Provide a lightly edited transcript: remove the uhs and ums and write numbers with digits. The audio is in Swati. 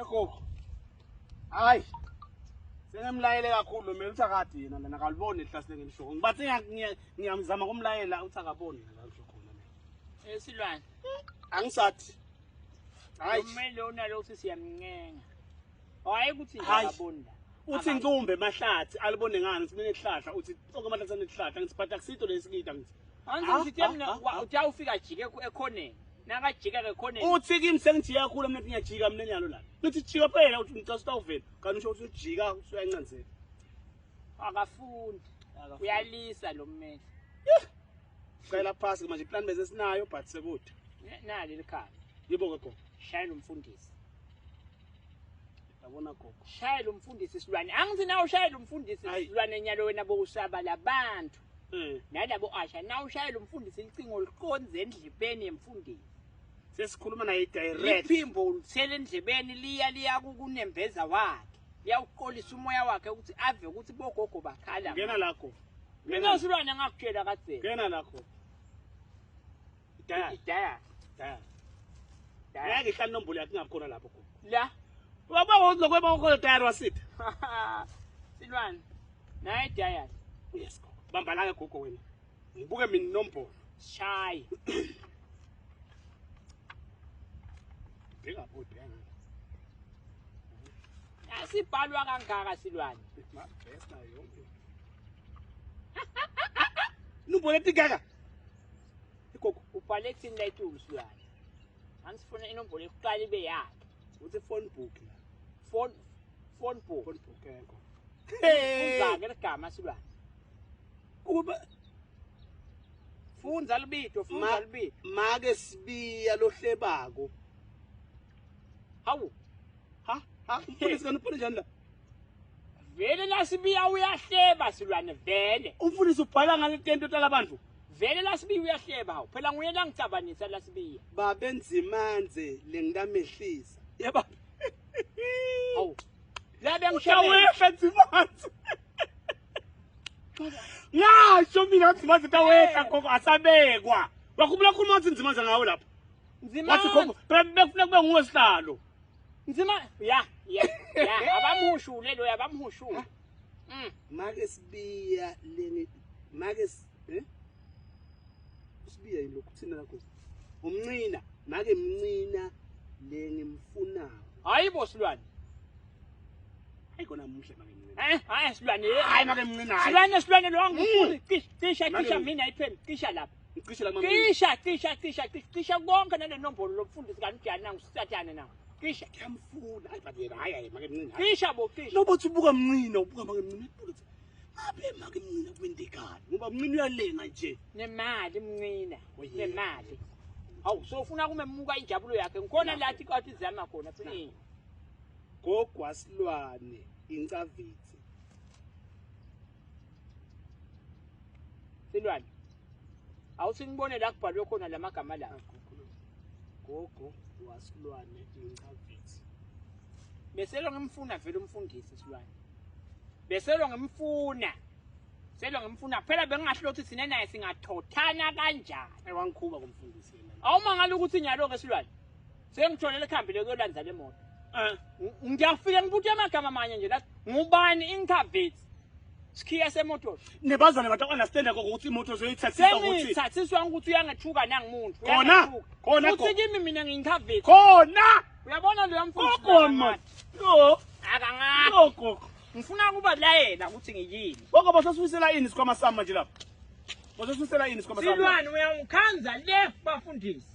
Egogo. Hayi. Sengimlayele kakhulu mina uthi akade yena lana akaliboni ihlasi lengilisho. Ngibathe ngiyamzama kumlayela uthi akaboni la ngisho khona mina. Esilwane. Angisathi. Hayi. Umele unalokuthi siyamncenga. Hayi ukuthi nje Hayi. akaboni la. Uthi ncumbe emahlathi alibone ngani uthi mina ihlahla uthi onke amahlathi anehlahla ngithi but akusito lesikita ngithi. Angithi Ah, mina ah, ah. uthi awufika ajike ekhoneni. Nakajika ekhoneni. Uthi kimi sengijika kakhulu mina ngiyajika mina nyalo la. Ngithi jika phela uthi ngicela utawuvela. Kanti usho ukuthi ujika usuyancanzela. Akafundi. Uyalisa lo mmeli. Cela phasi manje plan bese sinayo but sekude. Nali likhaya. Yibo ke gogo. Shayela umfundisi. Yabona gogo. Shayela umfundisi silwane. Angithi nawe ushayela umfundisi Ayi. silwane nyalo wena bowusaba labantu. Eh. Nalabo asha nawe ushayela umfundisi licingo liqonze endlebeni yemfundisi. Sesikhuluma naye direct. Liphimbo ulithela endlebeni liya liya kunembeza wakhe. Liyawuqolisa umoya wakhe ukuthi ave ukuthi bogogo bakhala. Ngena la gogo. Mina silwane ngakutshela kadzeni. Ngena la gogo. Dial. Dial. Dial. Dial. Ngeke ihlale inombolo yakhe ingakhona lapho gogo. La. Ubaba ngokuthi lokho bakhona dial wasitha. Silwane. Nayi dial. Yes gogo. Bamba la ke gogo wena. Ngibuke mina inombolo. Shayi. Bheka pho bheka ngapha. Asibhalwa kangaka silwane. Ma best nayo yonke. Inombolo etingaka. Igogo Ubhale kuthini la itulu silwane. Angisifuna inombolo yokuqala ibe yakhe. uthi phone book la. Phone phone book. Phone book yekho. Fundza ke ligama silwane. Kuba Fundza libito, fundza libito. make sibiya lohlebako. Hawu, Ha ha umfundisi kanti ubhale njani la? vele lasibiya uyahleba silwane vele. Umfundisi ubhala ngale tento talabantu. Vele lasibiya uyahleba hawu. Phela nguye langicabanisa lasibiya. Babenzimanze lengitamehlisa. Yeba. Hawu. La bengishele. Utawehla Nzimanze. Ngasho mina Nzimanze tawehla gogo asabekwa. Wakhumbula khuluma wathi Nzimanze ngawe lapha. Nzima. Wathi gogo phela bekufuna kube nguwe sihlalo. Nzima. Ya, ya, ya. Abamhushule lo abamhushule. Make sibiya leni make eh Usibiya yini lokhu thina lakho? Umncina, make mncina lengimfunayo. Hayi bo silwane. Hayi kona muhle make mncina. Eh, hayi silwane. Hayi make mncina hayi. Silwane silwane lo angifuni. Cisha cisha Make cisha mncina. mina ipheni cisha lapha. Ngicishe la mama. Cisha cisha cisha cisha cisha konke nale nombolo lomfundisi kanjani nangu sathane nawo. Cisha. Ngiyamfuna. Hayi but yena hayi hayi make mncina. hayi. Cisha bo cisha. Noba uthi ubuka mncina, ubuka make mncina. Ubuka uthi ngabe make mncina kwendekani ngoba mncina uyalenga nje. Nemali mncina. Oh, yeah. Nemali. Hawu sofuna kumemuka injabulo yakhe. Ngikhona lathi kwathi zama khona phela. Gogo wasilwane incavitsi. Silwane. Awuthi ngibone la kubhalwe khona lamagama la. Gogo wasilwane incavitsi. Beselo ngimfuna vele umfundisi silwane. Beselo ngimfuna. Selo ngimfuna phela bengingahlothi thina naye singathothana kanjani. Ayewangikhuba kumfundisi yena. Awumangala ukuthi nyalo ke silwane. Sengitholele ikhambi lokuyolanza le moto. Eh. Ngiyafika ngibuthe amagama amanye nje la ngubani incavithi. Sikhiya semoto. Nebazane bathi understand gogo ukuthi imoto zoyithathisa ukuthi Sengithathiswa ukuthi uyangethuka nangumuntu. Khona, uyangethuka. khona, Uthi gogo. kimi mina ngiyincavithi. khona Uyabona loya mfundisi. gogo man. Yo, Akangathi. yo gogo. Ngifuna ukuba layela ukuthi ngiyini. Gogo basosibuyisela ini isikhwama sami manje lapha. Basosibuyisela ini isikhwama sami. Silwane uyangikhanza le bafundisi.